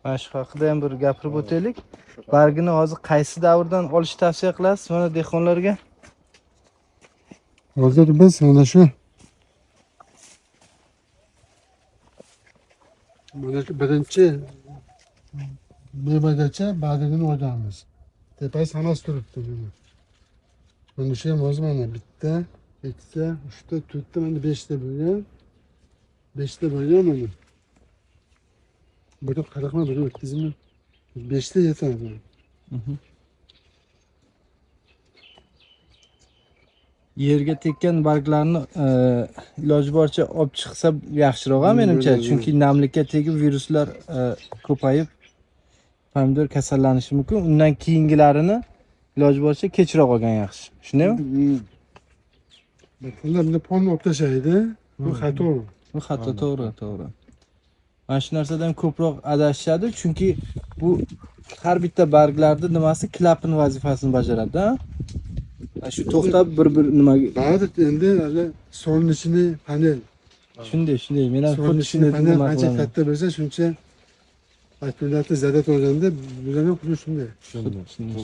Mana shu haqida ham bir gapirib o'taylik. Bargini hozir qaysi davrdan olish tavsiya qilasiz mana dehqonlarga? Hozir biz mana shu birinchi mevagacha bargini olganmiz. Tepasi hammasi turibdi buni. Mana shu ham hozir mana bitta, ikkita, uchta, to'rtta, mana beshta bo'lgan. Beshta bo'lgan mana. Biri 40mi, biri 30mi? Beshta yetadi. Yerga tekkan barglarni iloji boricha olib chiqsa yaxshiroq a menimcha, chunki namlikka tegib viruslar ko'payib pomidor kasallanishi mumkin. Undan keyingilarini iloji boricha kechroq olgan yaxshi. Shundaymi? Bunlar buni polni olib tashlaydi. Bu xato. Bu xato, to'g'ri, to'g'ri. Mana shu narsadan ko'proq adashishadi, chunki bu har bitta barglarni nimasi klapan vazifasini bajaradi, a? Mana shu to'xtab bir nimaga Baribir endi hali solnishini panel. Shunday, shunday. Men ham xuddi Solnishini shunday panel nima qancha qilaman. katta bo'lsa, shuncha akkumulyator zaryad olganda bular ham xuddi shunday. Shunday, shunday.